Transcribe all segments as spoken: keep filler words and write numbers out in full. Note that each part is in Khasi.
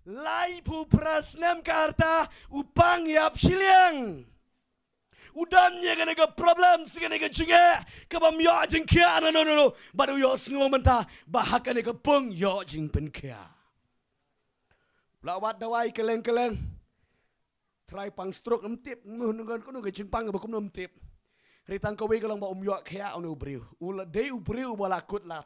Laiphew phra snem ka rta u pang ïap shiliang. U don ïa kane ka problem, ïa kane ka jingeh, kaba ym ïoh jingkhiah na no no no. Bad u ïohsngew mynta ba ha kane ka pung ïoh jingpynkhiah. La wad dawai kylleng kylleng. Trai pang stroke ym tip, ngu ngu ngu ngu ka jingpang ba kumno ym tip. Hynrei tang kawei ka long ba um ïoh khiah une u briew. U la dei u briew ba la kut lad.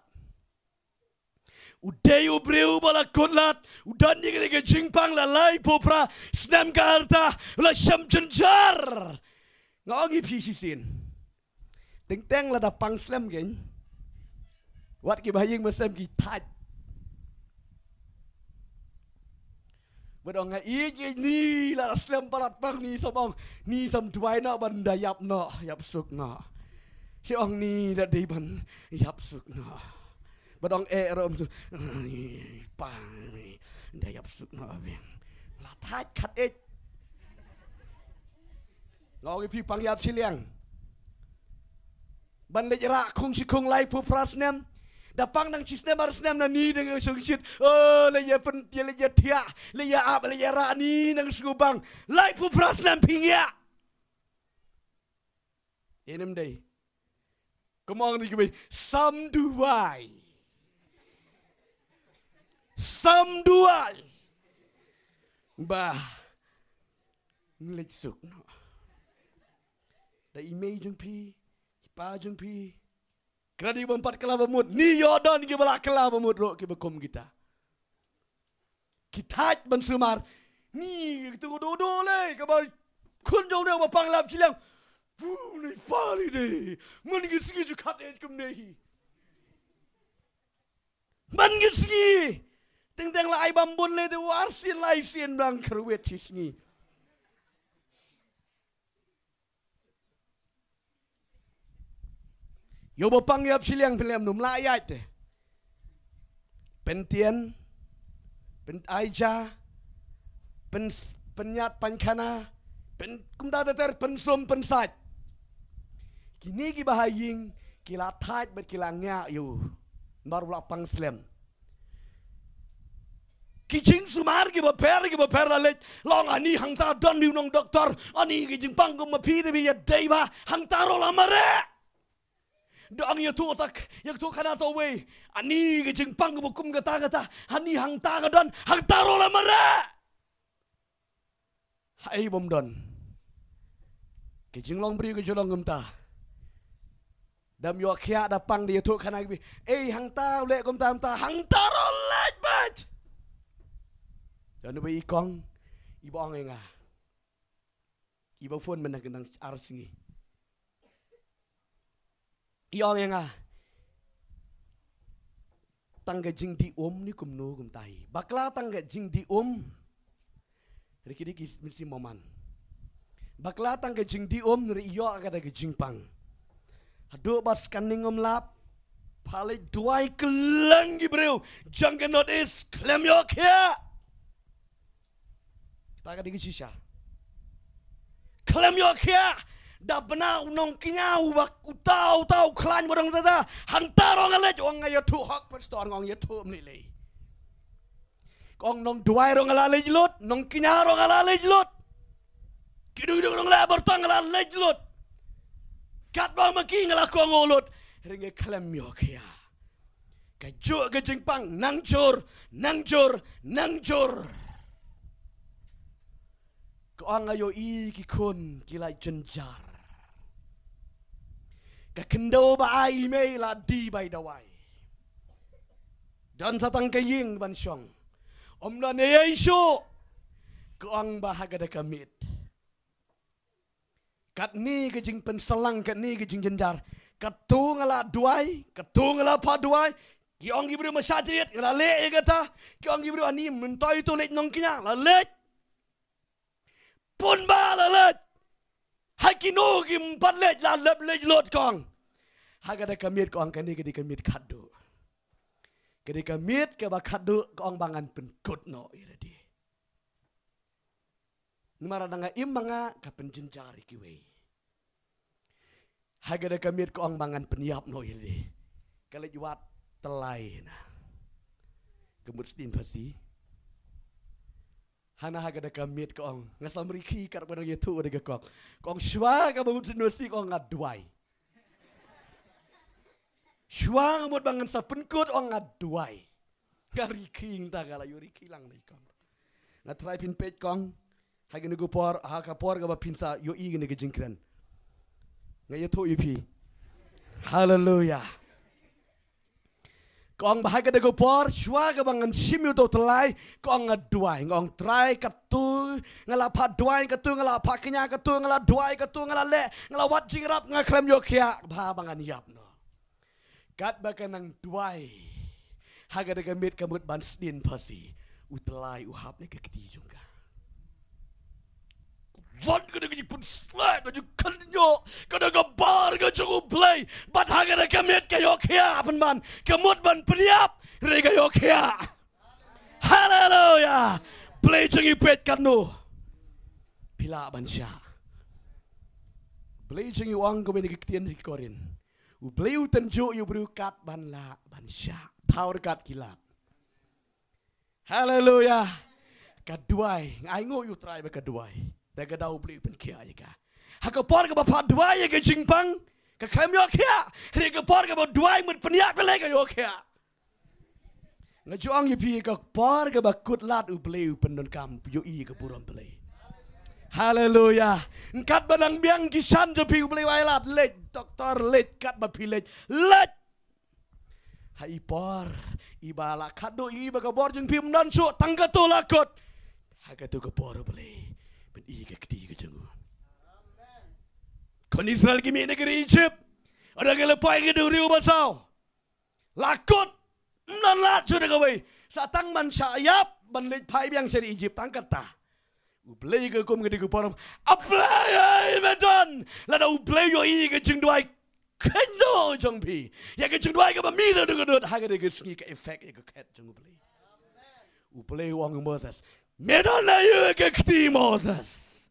U dei u briew ba la kut lad. U don ïa kane ka jingpang la laiphew phra snem ka rta. U la shem jynjar. Nga ong ïa phi shisien. Teng teng lada pang slem kein. Wat kiba ha ïing ba slem ki thait. Bad ong nga ïeit ïeit ni lada slem palat pang ni sam ong. Ni sam duwai noh ban da ïap noh, ïap suk noh. Shi ong ni da dei ban ïap suk noh. Bad ong eh rom su. Pang ni da ïap suk noh biang. La thait khat ïeit. Nga ong ïa phi pang ïap shiliang. Ban leit rah khung shi khung laiphew phra snem. Da pang nang shi snem ar snem na ni dang shong shit. Oh, leit ïa pyn, ïa leit ïa thiah, leit ïa ap, leit ïa rah ni nang sngewbang. Laiphew phra snem phi ngiah. Ïa nem dei. Kumno ni kawei. Sam duwai. Sam duwai. Bah. Ngi leit suk noh. Da i mei jong phi, i pa jong phi. Kra dei bym pat kylla ba mut, ni ïoh don kiba la kylla ba mut ruh kiba kum kita. Ki thait ban sumar. Ni tu do do le kaba khun jong ne ba pang lap shiliang. Pu ni pa ni de. Man ki sngi ju khat eh kum ne hi. Man ki sngi. Teng teng la ai bam bun le te war sien lai sien bang kyrwet shi sngi. Ïoh ba pang ïap shiliang phi lem num la ïaid te. Pyntien, pyn aija, pyn pynïat pynkhana, pyn kumta ter ter pynsum pynsait. Kine kiba ha ïing ki la thait bad ki la ngiah ïa u. Namar u la pang slem. Ki jingsumar kiba pher kiba pher la leit. Long ani hangta don u nong doktor. Ani ki jingpang kum ma phi de bi ïa dei ba hangta ruh la mareh. Dang ïathuh tak ïathuh khana to wei. Ani ki jingpang kiba kum kata kata. Ani hangta ka don hangta ruh la mareh. Haei bym don. Ki jinglong briew ki jinglong kumta. Dam ïoh khiah da pang da ïathuh khana kiba. Ei hangta u leh kumta kumta hangta ruh leit bad. Jan ba i kong iba ong ïa nga. Iba phone mynta ka nang ar sngi. I ong ïa nga. Tang ka jingdih um ni kumno kumta hi. Bakla tang ka jingdih um. Riki diki misi moman. Bakla tang ka jingdih um ri ïoh ka da ka jingpang. Haduh ba scanning um lap. Pha leit duwai kylleng ki briew jong ka North East khlem ïoh khiah. Ta ka dei ka shisha. Khlem ïoh khiah. Da bna u nongkñia u bak uta uta u khlaiñ ba dang tata. Hangta ruh nga leit ong nga ïathuh hok pastor nga ong ïathuh mni lei. Kong nongduwai ruh nga la leit lut, nongkñia ruh nga la leit lut. Kidung dung ruh nga la bartang nga la leit lut. Katba ma ki nga la kong lut. Ringe khlem ïoh khiah. Ka juh ka jingpang nang jur, nang jur, nang jur. Ka ong aïu i ki khun ki la jynjar. Ka khyndew ba ai i mei la die bai dawai. Don sa tang ka ïing ban shong. Ym don ei ei shuh. Ka ong ba ha ka da ka miet. Katni ka jingpynsalang, katni ka jingjynjar. Katu nga la duwai, katu nga la phah duwai. Ki ong ki briew ma shah jriat, nga la leh ïa kata. Ki ong ki briew ani myntoi tu leit nongkñia, la leit. Pun ba la leit. Ha kino kim pat leit, la lep leit lut kong. Ha ka da ka miet kong, kane ka dei ka miet khatduh. Ka dei ka miet kaba khatduh kong ba ngan pynkut noh ïa lade. Namar da nga im ma nga ka pynjynjar ïa kiwei. Ha ka da ka miet ka ong ba ngan pynïap noh ïa lade. Ka leit wad tylli na. Ka mut stin phasi. Hana ha kata ka miet ka ong, nga sa mrikhi kat ba nang ïathuh da ka kong. Ka ong shuwa kaba mut sien nusi ka ong nga duwai. Shuwa nga mut ba ngan sa pynkut ong nga duwai. Nga rikhi, nga ta ka la ïoh rikhi lang na i kong. Nga trai phin peit kong. Ha kane ka por, ha ka por kaba phin sa ïohi kane ka jingkren. Nga ïathuh ïa phi. Haleluya. Ka ong ba ha kata ka por, shuwa kaba ngan shim ïa uto u tyllai, ka ong nga duwai, nga ong Trai, katto nga la phah duwai, katto nga la phah kñia, katto nga la duwai, katto nga la leh, nga la wad jingïarap, nga khlem ïoh khiah, bha ba ngan ïap noh. Katba ka nang duwai, ha kata ka miet ka mut ban sdien phasi, u tyllai u hap na ka kti jong ka. Wan ka dei ka jingpynsleh, ka jingkynñiuh, ka dei ka bar ka jong U Blei. Bad ha ka dei ka miet ka ïoh khiah pynban, ka mut ban pynïap, hynrei ka ïoh khiah. Haleluya. Blei jong ngi peit katno phi lah ban shah. Blei jong ngi u ong kumne ha ka ktien ki Korinth. U Blei u tynjuh ïa u briew kat ban lah ban shah. Thaw kat ki lad. Haleluya. Ka duwai, nga ainguh ïa u Trai ba ka duwai. Te ka daw U Blei u pynkhiah ïa ka. Ha ka por kaba pha duwai ïa ka jingpang, ka khlem ïoh khiah. Hynrei ka por kaba duwai mut pynïap ïa lei ka ïoh khiah. Nga ju ong ïa phi, ka por kaba kut lad U Blei u pyndonkam, ïohi ïa ka burom Blei. Haleluya. Katba nang biang ki shan jong phi U Blei u ai lad, leit doktor, leit katba phi leit, leit. Ha i por iba la khadduh ïa i ba ka bor jong phi ym don shuh, tang kato la kut. Ha kato ka por U Blei pyn-i ka kti ka jong u. Khun Israel ki mih na ka ri Egypt, haba ki la poi ha ka duriaw basaw, la kut, ym don lad shuh da kawei. Sa tang ban shah ïap ban leit phai biang sha ri Egypt, tang kata. U Blei ka kum ka dei ka por. A Blei ei, me don. Lada U Blei u ïohi ka jingduwai khyndiat jong phi, ïa ka jingduwai kaba mih na ka dud, ha ka dei ka sngi ka effect ïa ka khet jong U Blei. U Blei u ong u Moses, me don aïu ha ka kti Moses?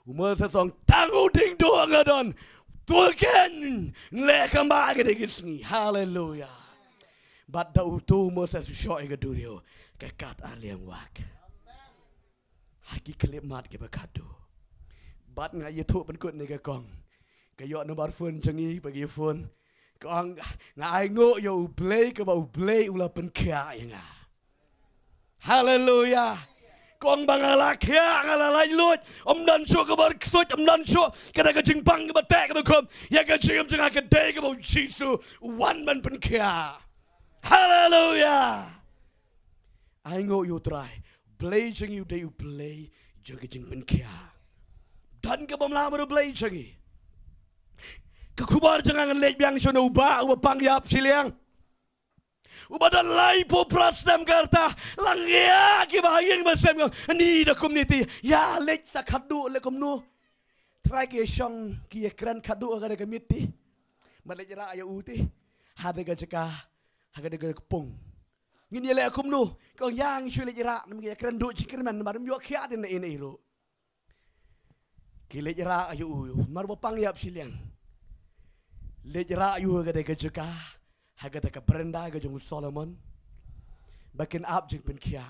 U Moses u ong tang u diengduh nga don. To kheiñ, leh kumba ka dei ka sngi. Haleluya. Bad da uto u Moses u shoh ïa ka duriaw, ka kat ar liang wak. Ha ki khyllipmat kiba khadduh. Bad nga ïathuh pynkut ne ka kong. Ka ïoh number phone jong ngi, ba ki phone. Ka ong nga ainguh ïa U Blei kaba U Blei u la pynkhiah ïa nga. Haleluya. Ka ong ba nga la khiah, nga la laitluid. Ym don shuh kaba ksuid, ym don shuh kata ka jingpang kaba teh kaba khum. Ïa ka jingim jong nga ka dei kaba U Jisu u wan ban pynkhiah. Haleluya. Ainguh ïa U Trai. Blei jong ngi u dei U Blei jong ka jingpynkhiah. Don kaba ym lah bad U Blei jong ngi. Ka khubor jong nga ngan leit biang shuh na u bah uba pang ïap shiliang. Uba don laiphew phra snem ka rta, la ngiah kiba ha ïing ba sem, ni da kumne te, ïa leit sa khadduh leh kumno. Trai ki shong ki ïakren khadduh ha ka dei ka miet te. Ba leit rah ïa u te ha dei ka jaka, ha ka dei ka pung. Ngin ïa leh kumno? Ka ong ïa ngi shu leit rah, namar ngi ïakren duh jingkyrmen, namar ym ïoh khiah te na ei na ei ruh. Ki leit rah ïa u, mar ba pang ïap shiliang. Leit rah ïa u ha ka dei ka jaka, ha kata ka veranda ka jong u Solomon. Ba kin ap jingpynkhiah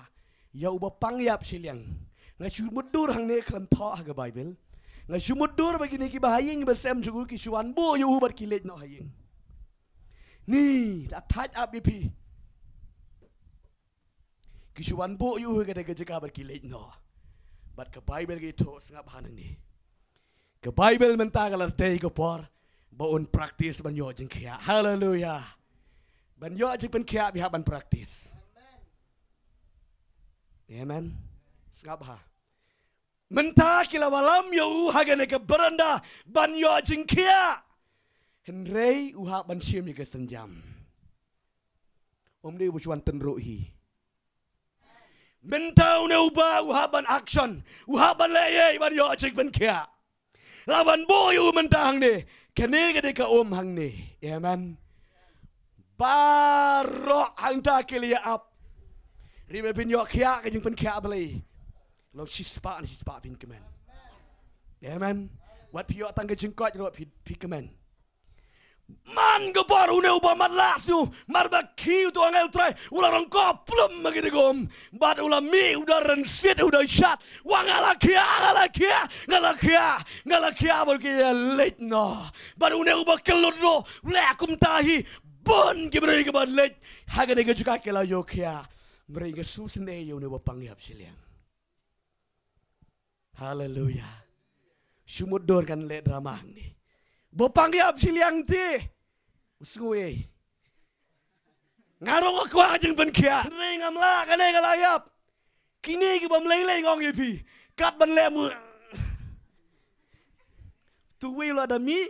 ïa uba pang ïap shiliang. Nga shu mutdur hangne, khlem thoh ha ka Baibl. Nga shu mutdur ba kine kiba ha ïing ba sem jong u ki shu wan buh ïa u bad ki leit noh ha ïing. Ni, da thait ap ïa phi. Ki shu wan buh ïa u ha kata ka jaka bad ki leit noh. Bad ka Baibl ka ïathuh, sngap hangne. Ka Baibl mynta ka la tei ka por ba un practice ban ïoh jingkhiah. Haleluya. Ban ïoh jingpynkhiah phi hap ban practice. Amen. Sngap ha. Mynta ki la wallam ïa u ha kane ka veranda ban ïoh jingkhiah. Hynrei u hap ban shim ïa ka sienjam. Um dei u ba shu wan tynruh hi. Mynta une u bah u hap ban action, u hap ban leh ei ei ban ïoh jingpynkhiah. La wan buh ïa u mynta hangne. Kane ka dei ka um hangne. Amen. Baroh hangta ki la ïa ap. Hynrei ba phin ïoh khiah ka jingpynkhiah Blei, long shispah ne shispah phin kmen. Amen. Wat phi ïoh tang ka jingkoit ruh phi, phi kmen. Man ka por une uba matlah shu, mar ba ki uto u angel u Trai u la rong ko plum ma ki degum. Bad u la mih u da rynsied u da shat. Wa nga la khia, nga la khia, nga la khia, nga la khia bad ki ïa leit noh. Bad une uba kyllut noh u leh kumta hi. Bun ki briew kiba leit ha kane ka jaka ki la ïoh khia. Mrei nga shu sngewsih ïa une uba pang ïap shiliang. Haleluya. Shu mut don kan leh drama hangne. Ba pang ïap shiliang te. U sngew ei. Nga rong ka kwah jingpynkhiah. Hynrei ngam lah kane ka la ïap. Kine ki bym lei lei nga ong ïa phi. Kat ban leh mu. Tu wei la da mih.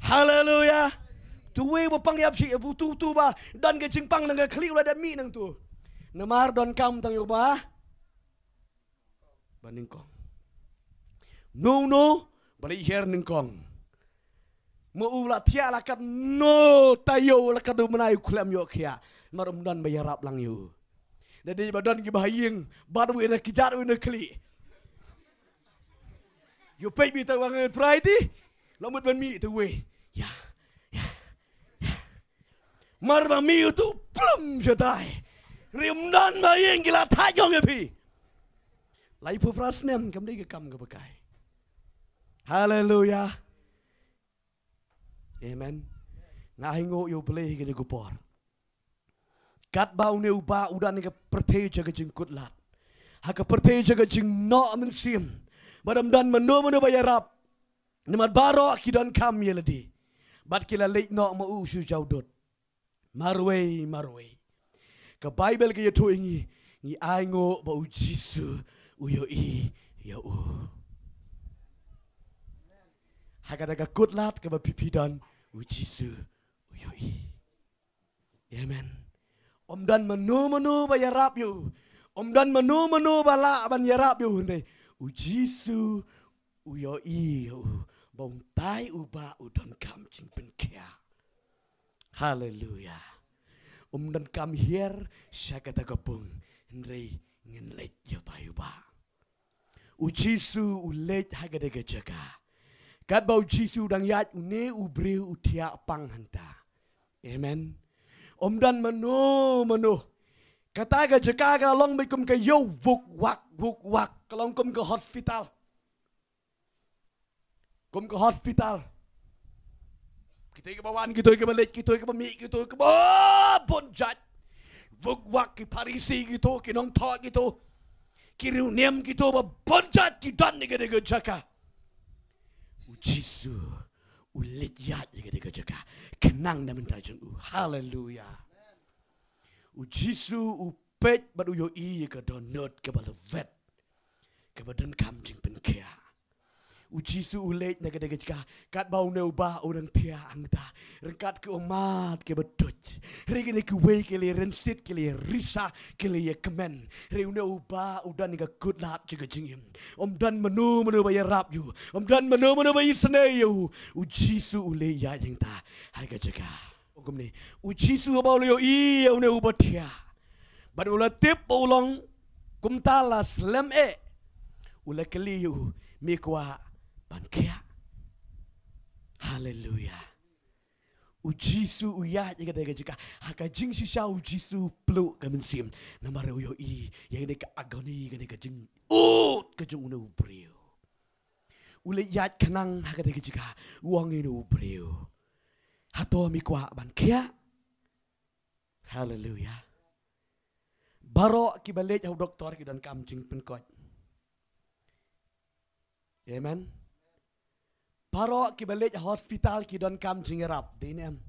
Haleluya. Tu wei ba pang ïap shi, bu tu tu ba don ka jingpang nang ka khlieh u la da mih nangtu. Namar donkam tang ïa u ba, ba nyngkong. No, no, ba leit hiar nyngkong. Ma u la thiah la kat no taïew la kat u bnai u khlem ïoh khia. Namar um don ba ïarap lang ïa u. Da dei ba don kiba ha ïing bad wei na kjat wei na khlieh. Ïoh peit beit ta u angel u Trai te. La mut ban mih ta wei. Ïa. Ïa. Ïa. Mar ba mih uto u plum shatai. Rim don ba ïing ki la thait ïong ïa phi. Laiphew phra snem kam dei ka kam kaba kai. Haleluya. Amen. Nga ai nguh ïa U Blei ha kane ka por. Katba une u bah u don ha ka pyrthei jong ka jingkutlad, ha ka pyrthei jong ka jingnoh mynsiem, bad ym don mano mano ba ïarap. Namar baroh ki donkam ïa lade bad ki la leit noh ma u shu jaw dud. Marwei marwei ka Baibl ka ïathuh ïa ngi, ngi ai nguh ba U Jisu u ïohi ïa u. Ha kata ka kutlad kaba phi phi don, U Jisu u ïohi. Amen. Ym don mano mano ba ïarap ïa u. Ym don mano mano ba lah ban ïarap ïa u, hynrei U Jisu u ïohi ïa u. Ba utai u bah u donkam jingpynkhiah. Haleluya. Ym donkam hiar sha kata ka pung, hynrei ngin leit ïa utai u bah. U Jisu u leit ha kata ka jaka. Katba U Jisu u dang ïaid, une u briew u thiah pang hangta. Amen. Ym don mano mano. Kata ka jaka ka long beit kum ka ïew, vuk wak vuk wak, ka long kum ka hospital. Kum ka hospital. Kito kiba wan, kito kiba leit, kito kiba mih, kito kiba bun jait. Vuk wak, ki Pharisi kito, ki nongthoh kito, ki riewniam kito ba bun jait ki don ha kata ka jaka. U Jisu u leit ïaid ha kata ka jaka. Khnang na bynta jong u. Haleluya. U Jisu u peit bad u ïohi ïa ka dohnud kaba la vet, kaba donkam jingpynkhiah. U Jisu u leit na kata ka jaka, katba une u bah u dang thiah hangta. Ryngkat ki ummat kiba tuid. Hynrei kine kiwei ki la ïa rynsied, ki la ïa risa, ki la ïa kmen. Hynrei une u bah u don ha ka kutlad jong ka jingim. Ym don mano mano ba ïarap ïa u. Ym don mano mano ba isynei ïa u. U Jisu u leit ïaid hangta ha ka jaka. Ong kumne, U Jisu haba u la ïohi ïa une uba thiah bad u la tip ba u long kumta la slem eh, u la kylli ïa u, me kwah ban khiah? Haleluya. U Jisu u ïaid ïa kata ka jaka. Ha ka jingshisha U Jisu u pluh ka mynsiem namar u ïohi ïa kane ka agony, kane ka jingud ka jong une u briew. U leit ïaid khnang ha kata ka jaka, u ong ïa une u briew, hato me kwah ban khiah? Haleluya. Baroh kiba leit ha u doktor ki donkam jingpynkoit. Amen. Baroh kiba leit ha hospital ki donkam jingïarap, dei ne em?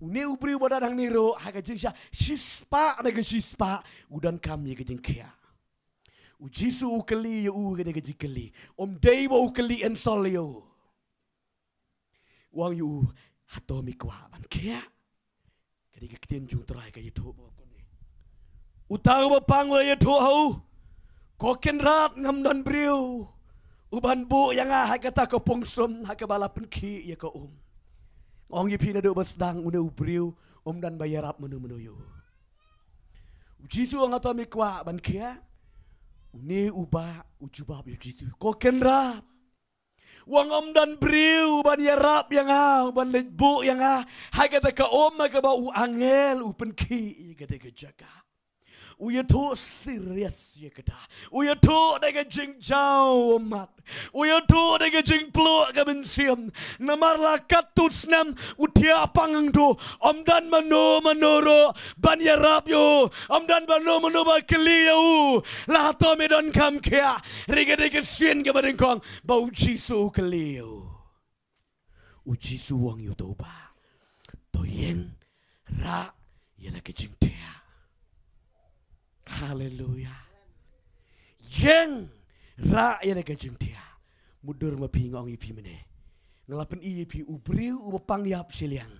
Une u briew ba don hangne ruh ha ka jingshisha, shispah na ka shispah u donkam ïa ka jingkhiah. U Jisu u kylli ïa u kane ka jingkylli. Ym dei ba u kylli ïa u shuh ïa u. U ong ïa u, hato me kwah ban khiah? Ka dei ka ktien jong U Trai ka ïathuh ba kumne. Uta uba pang u la ïathuh ha u, ko Kynrad, ngam don briew uban buh ïa nga ha kata ka pung sum ha kaba la pynkhih ïa ka um. Nga ong ïa phi naduh ba sdang une u briew um don ba ïarap mano mano ïa u. U Jisu u ong, hato me kwah ban khiah? Une u bah u jubab ïa U Jisu, ko Kynrad, U ong ym don briew ban ïarap ïa nga, ban leit buh ïa nga ha kata ka um ha kaba u angel u pynkhih ïa kata ka jaka. U ïathuh serious ïa kata. U ïathuh da ka jingjaw mat. U ïathuh da ka jingpluh ka mynsiem. Namar la katto snem u thiah pang hangto. Ym don mano mano ruh ban ïarap ïa u. Ym don mano mano ba kylli ïa u. La hato me donkam khiah? Hynrei ka dei ka sien kaba nyngkong ba u Jisu u kylli ïa u. U Jisu u ong ïa uto u bah, to ïeng, rah ïa la ka jingthiah. Haleluya. Ïeng, rah ïa la ka jingthiah. Mutdur ma phi, nga ong ïa phi mynne, nga la pyni ïa phi u briew uba pang ïap shiliang.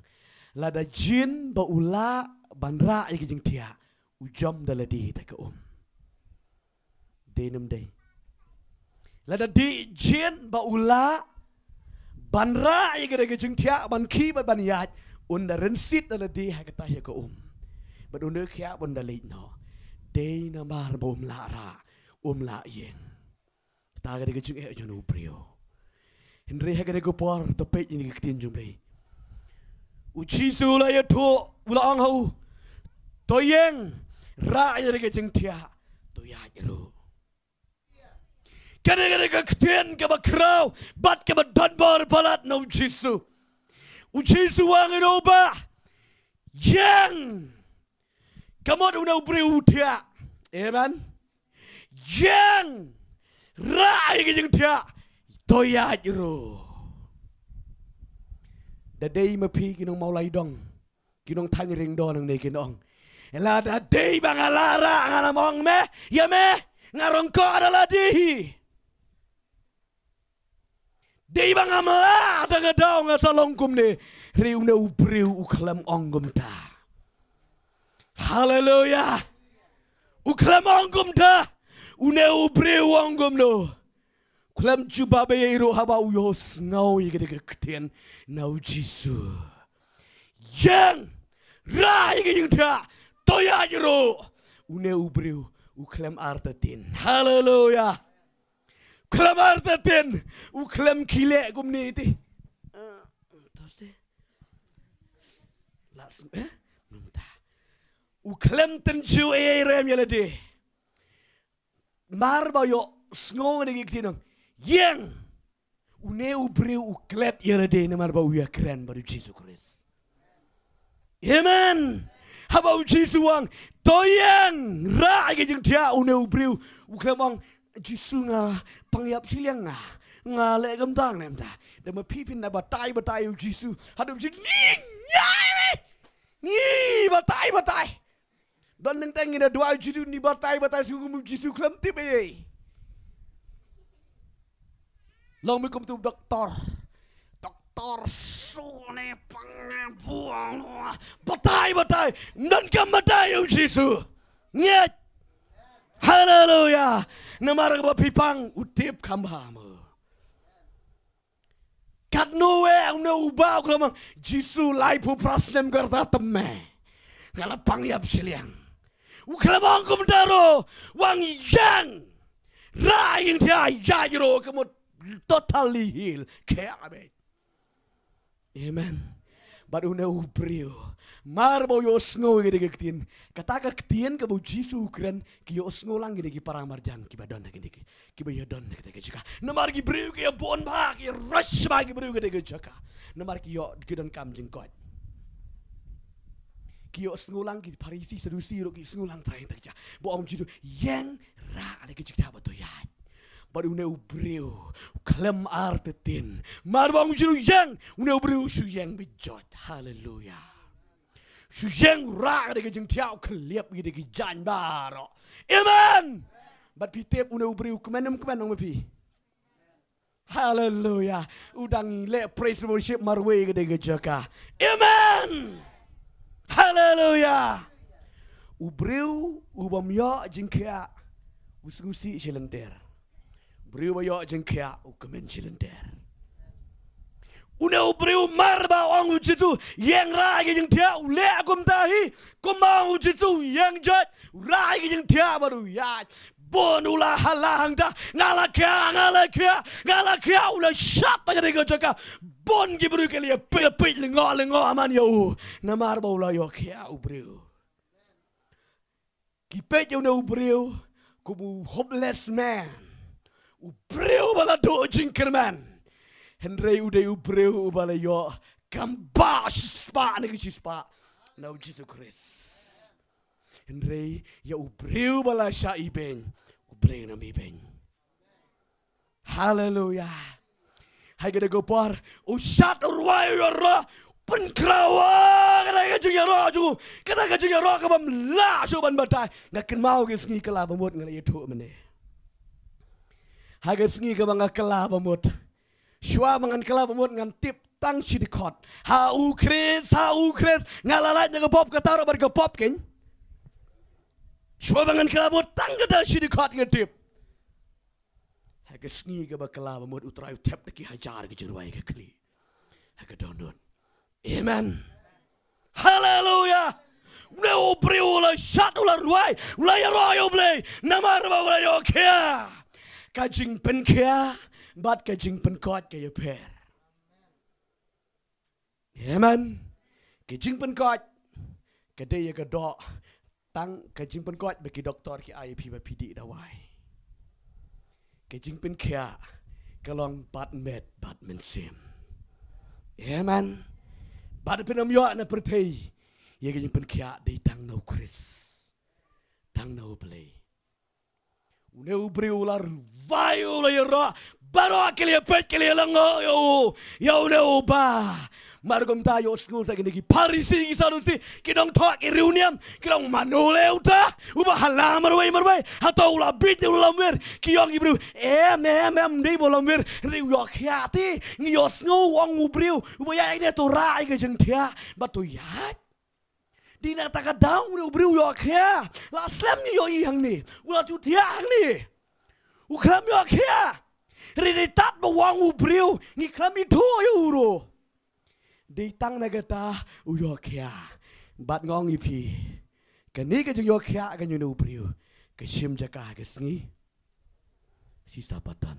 Lada jin ba u lah ban rah ïa ka jingthiah, u jom da lade ha ka um. Dei ne ym dei? Lada dei jin ba u lah ban rah ïa kata ka jingthiah, ban khih bad ban ïaid, un da rynsied da lade ha kata hi ka um. Bad un da khiah, un da leit noh. Dei namar ba um lah rah, um lah ïeng. Kata ka dei ka jingeh jong u briew. Hynrei ha kane ka por, to peit ïa kane ka ktien jong u briew. U Jisu u la ïathuh, u la ong ha u, to ïeng, rah ïa kane ka jingthiah, to ïaid ruh. Kane ka dei ka ktien kaba khraw bad kaba don bor palat na u Jisu. U Jisu u ong ïa u bah, ïeng. Ka mut une u briew u thiah. Amen. Ïeng, rah ïa ka jingthiah, to ïaid ruh. Da dei ma phi ki nong Mawlai Dong, ki nong Thaiñ Ring Dong nangne kin ong, lada dei ba nga lah rah, ngan ym ong me, ïa me, nga rong ko da lade hi. Dei ba ngam lah, da nga daw nga sa long kumne. Hynrei une u briew u khlem ong kumta. Haleluya. U khlem ong kumta. Une u briew u ong kumno? U khlem jubab ei ei ruh haba u ïohsngew ïa kane ka ktien na u Jisu. Ïeng, rah ïa ka jingthiah, to ïaid ruh. Une u briew u khlem artatien. Haleluya. Khlem artatien, u khlem khie leh kumne te. Eh, Thursday. Last, eh? Mynta. U khlem tynjuh ei ei ruh ïa lade. Mar ba u ïohsngew ïa kane ka ktien, ïeng. Une u briew u klet ïa lade namar ba u ïakren bad u Jisu Khrist. Amen. Haba u Jisu u ong, to ïeng, rah ïa ka jingthiah, une u briew u khlem ong, Jisu nga pang ïap shiliang nga. Nga leh kumta ne em ta. Da ma phi phin da batai batai u Jisu. Haduh u Jisu, ni, ni, ni, batai batai. Don teng teng ngi da duwai u Jisu, ni batai batai, shu kum u Jisu khlem tip ei ei. Long mi kum tu doktor. Doktor su ne pang ne buang. Batai batai. Ym donkam batai u Jisu. Ngeit. Haleluya. Namar ba phi pang u tip kham bha mo. Katno eh, une u bah u khlem ong, Jisu, laiphew phra snem ka rta te me nga la pang ïap shiliang. U khlem ong kumta ruh, u ong ïeng, rah ïa ka jingthiah, ïaid ruh, ka mut totally heal. Ka ïa ka beit. Amen. Bad une u briew, mar ba u ïohsngew ïa kane ka ktien, kata ka ktien kaba u Jisu u kren, ki ïohsngew lang kine ki para marjan kiba don ha kine ki, kiba ïa don ha kata ka jaka. Namar ki briew ki ïa bun bha, ki rush bha ki briew ha kata ka jaka. Namar ki ïoh, ki donkam jingkoit. Ki ïohsngew lang, ki Pharisi, Sadusi ruh ki ïohsngew lang trai ha kata ka jaka. Ba ong u Jisu, ïeng, rah ïa la ka jingthiah bad to ïaid. Bad une u briew u khlem artatien. Mar ba ong u Jisu ïeng, une u briew u shu ïeng beit jot. Haleluya. Shu ïeng, rah ïa ka jingthiah, u khyllep ïa ki jaiñ baroh. Amen. Bad phi tip une u briew u kmen ne ym kmen, ong ma phi? Haleluya. U dang leh praise worship marwei ha kata ka jaka. Amen. Haleluya. U briew u bym ïoh jingkhiah, u sngewsih shi lynter. U briew ba ïoh jingkhiah, u kmen shi lynter. Une u briew mar ba ong u Jisu, ïeng, rah ïa ka jingthiah, u leh kumta hi. Kumba ong u Jisu, ïeng jot, rah ïa ka jingthiah bad u ïaid. bun u la hala hangta, nga la khia, nga la khia, nga la khia, u la shad tang ha kane ka jaka. Bun ki briew ki la ïapeit, ïapeit, lyngngoh, lyngngoh man ïa u. Namar ba u la ïoh khia u briew. Ki peit ïa une u briew kum u hopeless man. U briew ba la duh jingkyrmen. Hynrei u dei u briew uba la ïoh kam ba shispah na ki shispah na u Jisu Khrist. Hynrei ïa u briew ba la shah ibeiñ, u briew nam ibeiñ. Haleluya. Hai kata ka por, u shad u rwai u ïaroh, pynkhraw kata ka jingïaroh jong u, kata ka jingïaroh ka bym lah shuh ban batai. Nga kynmaw ka sngi kylla ba mut nga la ïathuh mynne. Ha ka sngi kaba nga kylla ba mut. Shuwa ba ngan kylla ba mut ngan tip tang shi dkhot. Ha u Khrist, ha u Khrist. Nga la lait na ka pop kata ruh bad ka pop kein. Shuwa ba ngan kylla ba mut tang kata shi dkhot nga tip. Ha ka sngi kaba kylla ba mut u Trai u thep da ki hajar ki jingrwai ka khlieh. Ha ka dohnud. Amen. Haleluya. Une u briew u la shad u la rwai, u la ïaroh ïa U Blei. Namar ba u la ïoh khia. Ka jingpynkhia bad ka jingpynkoit ka ïapher. Amen. Ka jingpynkoit ka dei ïa ka doh. Tang ka jingpynkoit ba ki doktor ki ai ïa phi ba phi dih dawai. Ka jingpynkhia ka long bad met bad mynsiem. Amen. Bad phin ym ïoh na pyrthei ïa ka jingpynkhia, dei tang na u Khrist. Tang na U Blei. Une u briew u la rwai u la ïaroh. Baroh ki la ïapeit ki la ïalyngngoh ïa u, ïa une u bah. Mar kumta ïohsngew sa kine ki Pharisi ki Sadusi ki nongthoh ki riewniam ki long, mano leh uta uba hala marwei marwei? Hato u la bieit ne u la lamwir? Ki ong ki briew, em em em, ym dei ba u lamwir, hynrei u ïoh khia te. Ngi ïohsngew u ong u briew uba ïaid ne to rah ïa ka jingthiah. Ba to ïaid. Dei na kata ka daw une u briew u ïoh khia. La slem ngi ïohi hangne. U la ju thiah hangne. U khlem ïoh khia. Hynrei dei tad ba u ong u briew ngi khlem ithuh ïa u ruh. Dei tang na kata u ïoh khia. Bad nga ong ïa phi, kane ka jingïoh khia ka jong une u briew ka shim jaka ha ka sngi Shi Sabbaton.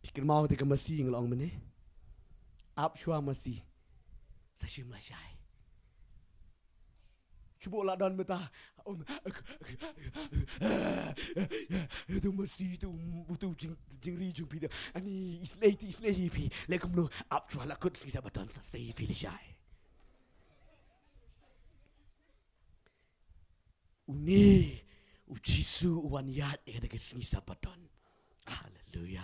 Phi kynmaw te ka masi nga la ong mynne. Ap shuwa masi. Sa shim lashai. Shu buh la don mynta. Um, tu masi tu, tu jing, jingri jong phi te. Ani islei te islei hi phi. Leh kumno, ap shuwa la kut Shi Sabbaton sa sei phi lashai. Une u Jisu u wan ïaid ïa kata ka sngi Sabbaton. Haleluya.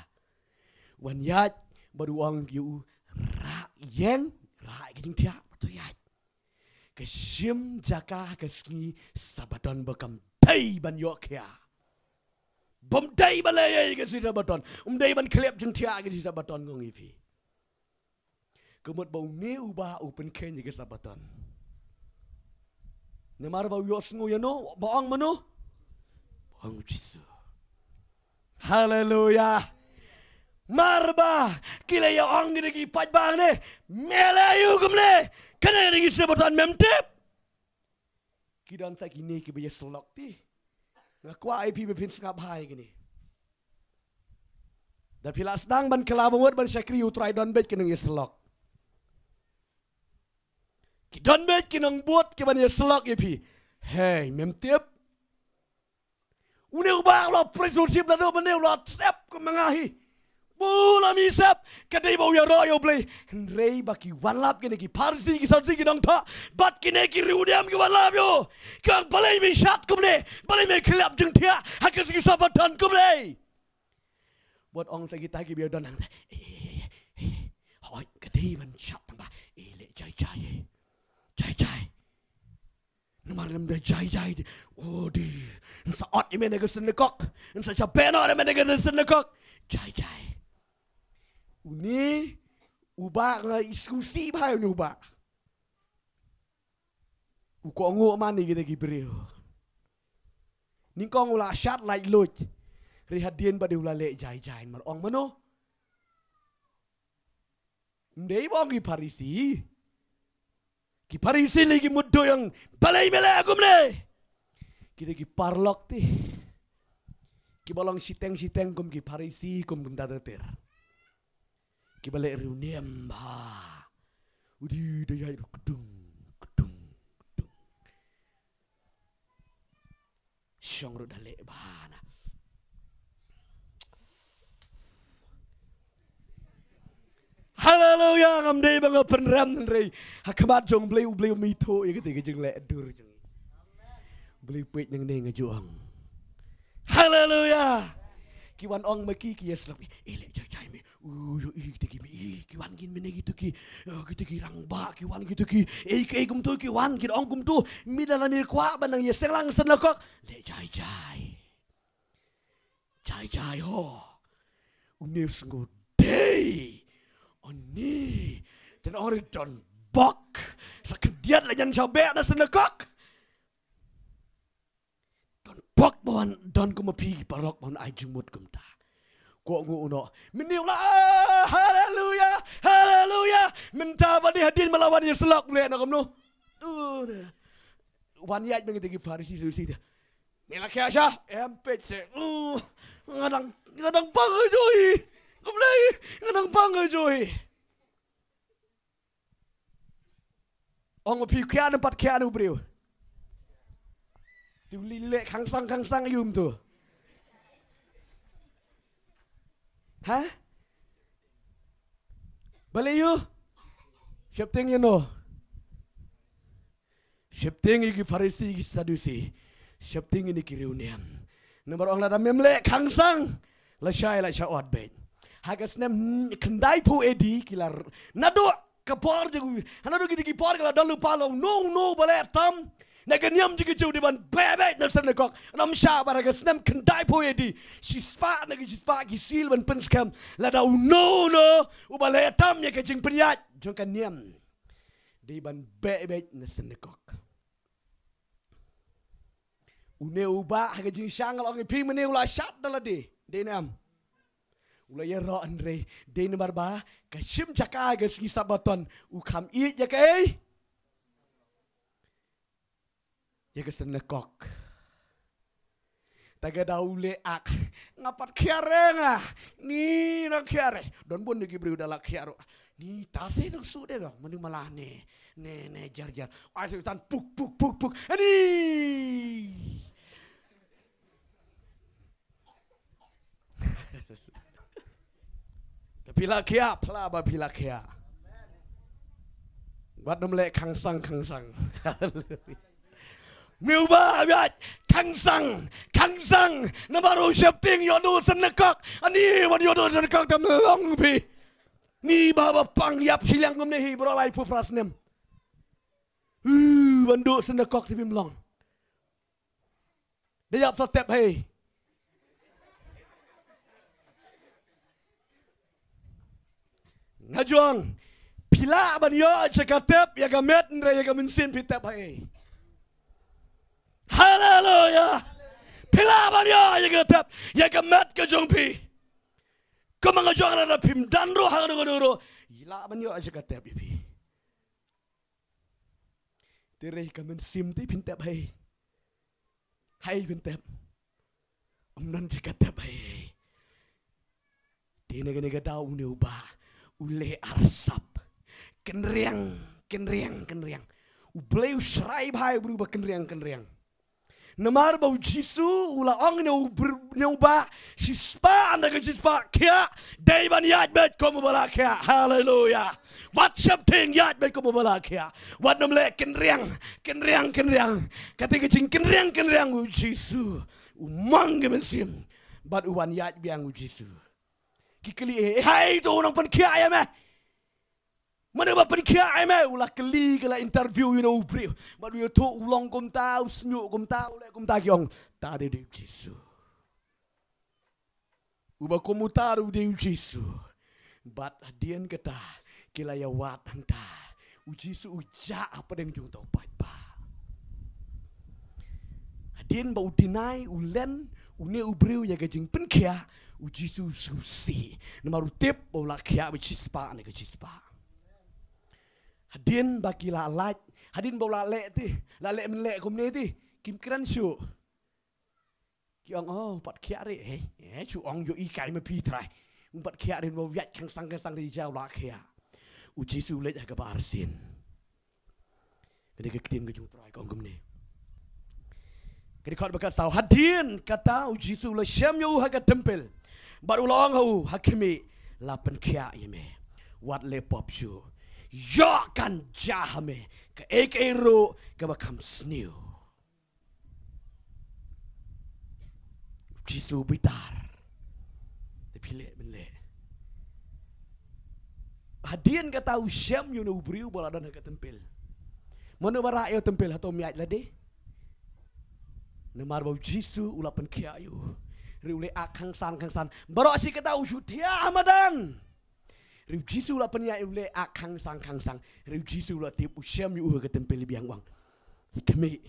U wan ïaid bad u ong ïa u, rah ïeng, rah ïa ka jingthiah bad to ïaid. Ka shim jaka ha ka sngi Sabbaton ba kam dei ban ïoh khia. Bym dei ban leh ïa ka sngi Sabbaton. Um dei ban khlep jingthiah ha ka sngi Sabbaton, nga ong ïa phi. Ka mut ba une u bah u pynkheiñ ïa ka Sabbaton. Namar ba u ïohsngew ïa no, ba ong mano? Ba ong u Jisu. Haleluya. Mar ba ki la ïa ong kine ki paidbah ne, me leh aïu kumne? Kane ka sngi Sabbaton mem tip. Ki don sa kine kiba ïasyllok te. Nga kwah ïa phi ba phin sngap bha ïa kine. Da phi la sdang ban kylla ba mut ban shakri U Trai, don beit ki nongïasyllok. Ki don beit ki nongbud kiban ïasyllok ïa phi. Hei, mem tip. Une u bah u la pyrshah ship naduh mynne, u la sep kum ma nga hi. Bun lam i sep, ka dei ba u ïaroh ïa U Blei. Hynrei ba ki wanlap kine ki Pharisi, ki Sadusi, ki nongthoh bad kine ki riewniam ki wanlap ïa u. Ki ong, balei me shad kumne? Balei me khlep jingthiah ha ka sngi Sabbaton kumne? Bad ong sa kita kiba ïadon hangta, eh, eh, eh, eh, hooid, ka dei ban shad tang ba, eh, leh jai jai, eh. Jai jai. Namar lem da jai jai de. O de. Yn sa ot ïa me na ka synagog. Yn sa jabe noh ïa me na ka synagog. Jai jai. Une u bah nga ïohsngew bha ïa une u bah. U kohnguh man ïa kita ki briew. Nyngkong u la shad laitluid. Hynrei hadien ba dei u la leh jai jai. Mar ong mano? Ym dei ba ong ki Pharisi. Ki Pharisi lei ki mutdur ïa u, balei me leh kumne? Kita ki paralok te, kiba long shiteng shiteng kum ki Pharisi, kum ki mtata ter, kiba leh riewniam bha. U dei da ïaid ruh kdung kdung kdung. Shong ruh da leh bha na. Haleluya, ngam dei ba nga pynrem, hynrei ha khmat jong U Blei, U Blei um ithuh ïa kata ka jingleh dur jong ngi. U Blei peit nangne, nga ju ong. Haleluya. Ki wan ong ma ki, ki ïasyllok, eh, leh jai jai me. U, ïohi kita ki, me, ïohi ki wan kin mynne kito ki, eh, kita ki rangbah, ki wan kito ki, eh, ki, eh, kumto ki wan, ki ong kumto. Me da la, me kwah ban nang ïaseng lang synagogue. Leh jai jai. Jai jai ho. Une u sngew dei. Oni. Te ong ri don bok. Sa khyndiat la jan sha beh na synagogue. Don bok ba wan, don kum ma phi ki paralok ba wan ai jingmut kumta. Ko ngu uno. Mynne u la, ah, haleluya, haleluya. Mynta ba dei hadien ba la wan ïasyllok, leh na kumno. Uh, wan ïaid bad kita ki Pharisi, Sadusi te. Me la khiah sha, em peit se. Uh, nga dang, nga dang pang ha jong hi. Khublei, nga dang pang ha jong hi. Ong ma phi, khiah ne em pat khiah ne u briew? Te u leh khang sang khang sang ïa u mynta. Ha? Balei ïa u? Sheptieng ïa no? Sheptieng ïa ki Pharisi, ki Sadusi. Sheptieng ïa ki riewniam. Namar ong lada mem leh khang sang, lashai la shah ot beit. Ha ka snem khyndaiphew A D ki la r-, naduh ka por jong u, ha naduh kita ki por ki la don lypa la uno uno uba leh tam na ka niam jong ki Jiw dei ban beh beit na synagogue. Ym shah bad ha ka snem khyndaiphew A D, shispah na ka shispah ki seal ban pynskhem, lada uno uno uba leh tam ïa ka jingpynïaid jong ka niam dei ban beh beit na synagogue. Une u bah ha ka jingshang la ong ïa phi mynne u la shad da lade. Dei ne em? U la ïaroh, hynrei dei namar ba ka shim jaka ha ka sngi Sabbaton u kham ïeit ïa kaei? Ïa ka synagogue. Ta ka daw u leh ak, nga pat khiah re nga. Ni nang khiah re. Don bun ki briew da la khiah ruh. Ni ta se nang shu de dong, manu mala ne, ne, ne, jar, jar. Ai, Soitan, puk, puk, puk, puk. Ani. Ba phi la khiah, phla ba phi la khiah. Wat nym leh khang sang, khang sang. Haleluya. Miu ba, biat, khang sang, khang sang. Namar u sheptieng ïoh noh synagogue. Ani wan ïoh noh synagogue tam long phi. Ni ba ba pang ïap shiliang kumne hi baroh laiphew phra snem. Uh, ban duh synagogue te phim long. Da ïap sa tep hei. Nga ju ong, phi lah ban ïoh jaka tep ïa ka met, hynrei ïa ka mynsiem phi tep hei. Haleluya. Phi lah ban ïoh jaka tep ïa ka met ka jong phi. Kumba nga ju ong, lada phim don ruh ha kano kano ruh, phi lah ban ïoh jaka tep ïa phi. Te hynrei ka mynsiem te phin tep hei. Hei phin tep. Ym don jaka tep hei. Te na kane ka daw une u bah u leh arsap. Kynriang, kynriang, kynriang. U Blei u shrai bha ïa u briew ba kynriang, kynriang. Namar ba u Jisu u la ong ïa u br-, ïa u bah, shispah na ka shispah, khiah, dei ban ïaid beit kum uba la khiah. Haleluya. Wat sheptieng, ïaid beit kum uba la khiah. Wat nym leh kynriang, kynriang, kynriang. Kata ka jingkynriang, kynriang u Jisu u mang ka mynsiem bad u wan ïaid biang u Jisu. Ki kylli, eh, hai to u nongpynkhiah ïa me. Mano ba pynkhiah ïa me? U la kylli, ki la interview ïa u briew. Bad u ïathuh u long kumta, u shñiuh kumta, u leh kumta, ki ong, ta dei u Jisu. Uba kum uta u dei u Jisu. Bad hadien kata ki la ïawad hangta. U Jisu u jah hapdeng jong uta u paidbah. Hadien ba u deny, u len, une u briew ïa ka jingpynkhiah, u Jisu u sngewsih. Namar u tip ba u la khiah beit shispah ne ka shispah. Hadien ba ki la lait, hadien ba u la leh te, la leh mynleh kumne te, kim kren shuh. Ki ong, oh, pat khiah re, hei, eh, shu ong ïohi kai ma phi Trai. Um pat khiah re, ba wiat khangsang khangsang re, ja u la khiah. U Jisu u leit ha kaba arsien. Kane ka ktien ka jong u Trai ka ong kumne. Kane ka dkhot ba khatsaw, hadien kata u Jisu u la shem ïa u ha ka templ. Bad u la ong ha u, ha khmih, la pynkhiah ïa me. Wat leh pop shuh. Ïoh kan jia ha me kaei kaei ruh kaba kham sniew. U Jisu u bitar. Te phi leh, men leh. Hadien kata u shem ïa une u briew ba la don ha ka templ. Mano ba rah ïa u templ, hato um ïaid lade? Namar ba u Jisu u la pynkhiah ïa u. Hynrei u leh ak khangsan khangsan. Baroh shi katta u shu thiah ha madan. Hynrei u Jisu u la pynïaid, u leh ak khangsan khangsan. Hynrei u Jisu u la tip, u shem ïa u ha ka templ, biang, u ong, khmih,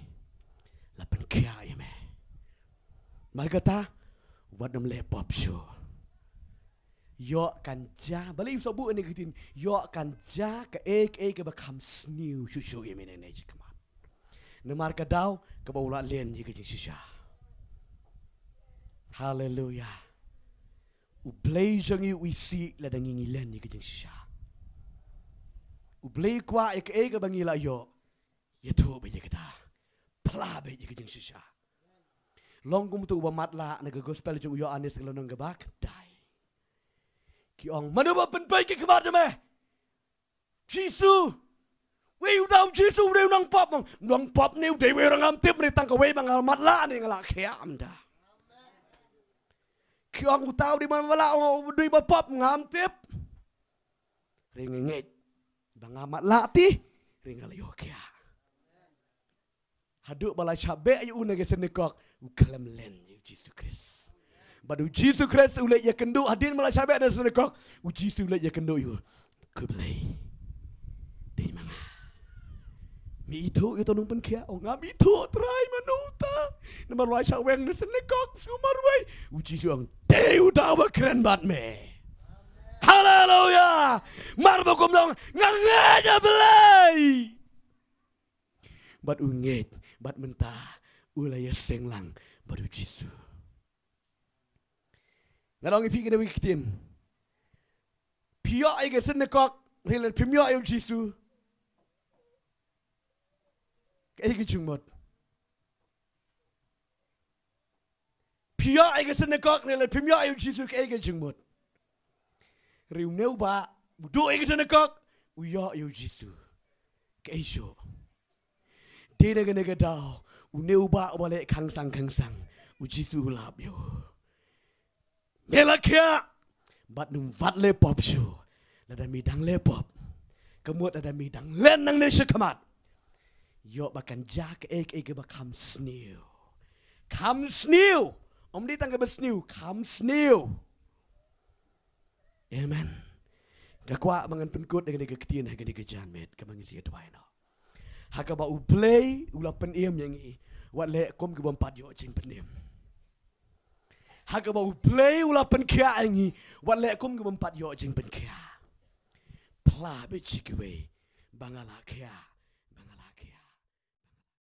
la pynkhiah ïa me. Namar kata, wat nym leh pop shuh. Ïoh kan jia, balei u sa buh ïa kane ka ktien, ïoh kan jia kaei kaei kaba kham sniew shuh shuh ïa me nangne shakhmat. Namar ka daw kaba u la len ïa ka jingshisha. Haleluia. U Blei jong ngi u isih lada ngi ngi len ïa ka jingshisha. U Blei u kwah ïa kaei kaba ngi la ïoh, ïathuh beit ïa kata. Phla beit ïa ka jingshisha. Long kum uto uba matlah na ka gospel jong u Ïoannis ka lynnong kaba khyndai. Ki ong, mano ba pynpeit ka khmat jong me? Jisu. Wei u dei u Jisu, u dei u nongpop, u nongpop ne u dei wei, ngam tip, ne tang kawei ba nga matlah ne nga la khiah, ym da. Ki ong uta u dei ba matlah, u dei ba pop, ngam tip. Hynrei nga ngeit ba nga matlah te, hynrei nga la ïoh khiah. Haduh ba la shah beh ïa u na ka synagog, u khlem len ïa u Jisu Khrist. Bad u Jisu Khrist u leit ïakynduh, hadien ba la shah beh na synagog, u Jisu u leit ïakynduh ïa u. Ko Blei, dei ma nga. Me ithuh ïa uto u nongpynkhiah? Ong, ngam ithuh Trai, mano uta. Namar la shah weng na synagog shu marwei. U Jisu ong, dei uta uba kren bad me. Haleluia. Mar ba kum dong, nga ngeit ïa Blei. Bad u ngeit, bad mynta u la ïaseng lang bad u Jisu. Nga ong ïa phi kane ka ktien. Phi ïoh ïa ka synagog, hynrei lada phim ïoh ïa u Jisu, kaei ka jingmut? Phi ïoh ïa ka synagog ne lada phim ïoh ïa u Jisu, kaei ka jingmut? Hynrei une u bah u duh ïa ka synagog, u ïoh ïa u Jisu. Kaei shuh? Dei na kane ka daw, une u bah uba leh khang sang khang sang, u Jisu u lap ïa u. Me la khiah, bad nym wat leh pop shuh. Lada me dang leh pop, ka mut lada me dang len nangne shakhmat, ïoh ba kan jia kaei kaei kaba kham sniew. Kham sniew. Ym dei tang kaba sniew, kham sniew. Amen. Nga kwah ba ngan pynkut da kane ka ktien ha kane ka janmiet kaba ngin sa ïa duwai noh. Ha kaba U Blei u la pynim ïa ngi, wat leh kum ki bym pat ïoh jingpynim. Ha kaba U Blei u la pynkhiah ïa ngi, wat leh kum ki bym pat ïoh jingpynkhiah. Phla beit sha kiwei ba nga la khiah,